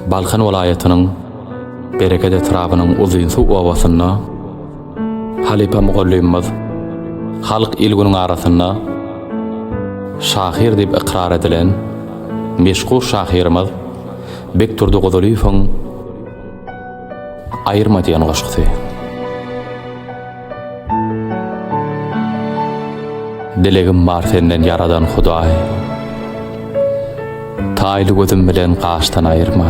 Balkan welaýatynyň Bereket etrabynyň Uzynsuw obasynda halypa mugallymymyz halk il-günüň arasynda şahyr diýip ykrar edilen meşhur şahyrymyz Bekdurdy Guzulyýewiň Aýyrma diýen goşgusy. Dilegim bar senden ýaradan Hudaý. Taýly gözüm bilen gaşdan aýyrma.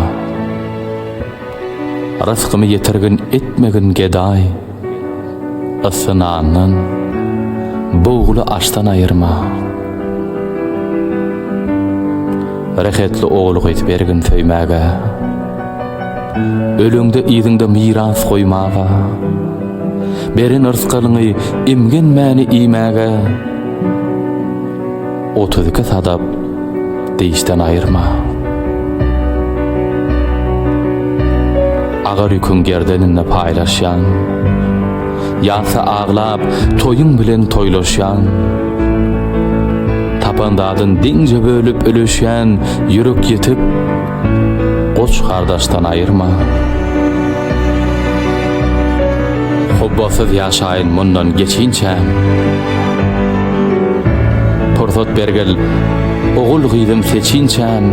Rysgymy ýetirgin etmegin gedaý. Yssy nandan, bugly aşdan aýyrma. Rehetli ogul-gyz bergin söýmäge. Öleňde yzyňda miras goýmaga. Beren yrsgalyňy emgenmäni iýmäge. 32 sadap dişden aýyrma. Agyr ýüküň gerdeninde paýlaşýan. Ýatsa aglap, toýuň bilen toýlaşýan. Tapan zadyn deňje bölüp üleşýän ýürek ýetik goç gardaşdan aýyrma. Hubbasyz ýaşaýyn mundan geçinçäm. Pursat bergil ogul-gyzym seçinçäm.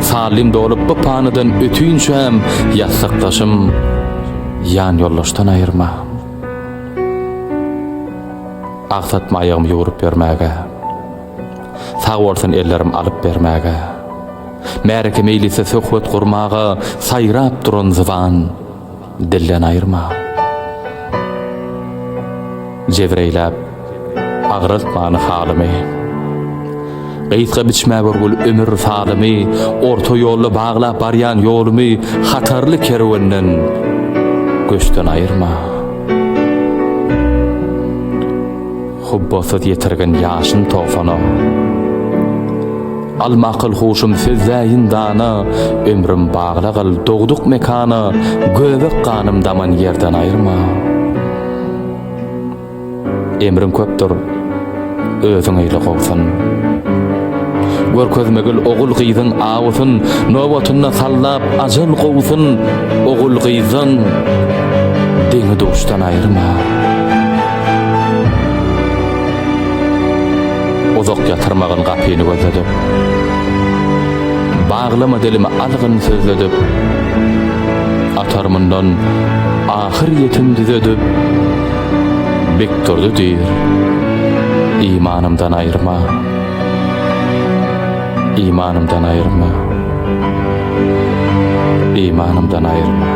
Salym dolup bu panydan ötünçäm ýassykdaşym ýan ýoldaşdan aýyrma. Agsatma aýagymy ýugrup ýörmäge. Sag bolsun ellerim alyp bermäge. Märeke meýlisde söhbet gurmaga saýrap duran zyban dilden aýyrma. Jebir eýläp, agraltmany halymy. Gysga biçmä görgül ömür salymy, orta ýolda baglap barýan ýolumy hatarly kerwenden göçden aýyrma. Hubbasyz ýetirgin ýaşyn togsana. Alma akyl-huşum sözläýin dana, Ömrüm baglagyl dogduk mekana, Göbek ganym daman ýerden aýyrma. Emriň köpdür, özüň eýle gowsun. Görkezmegil ogul-gyzyň awusyn, Nobatynda sallap ajal gowsun, Ogul-gyzdan, deňi-duşdan aýyrma. Uzak ýatyrmagyn gapyny gözledip. Baglama dilimi algyn sözledip. Atar mundan ahyr ýetim düzedip. Bekdurdy diýr, imanymdan aýyrma. Imanymdan aýyrma. Imanymdan aýyrma.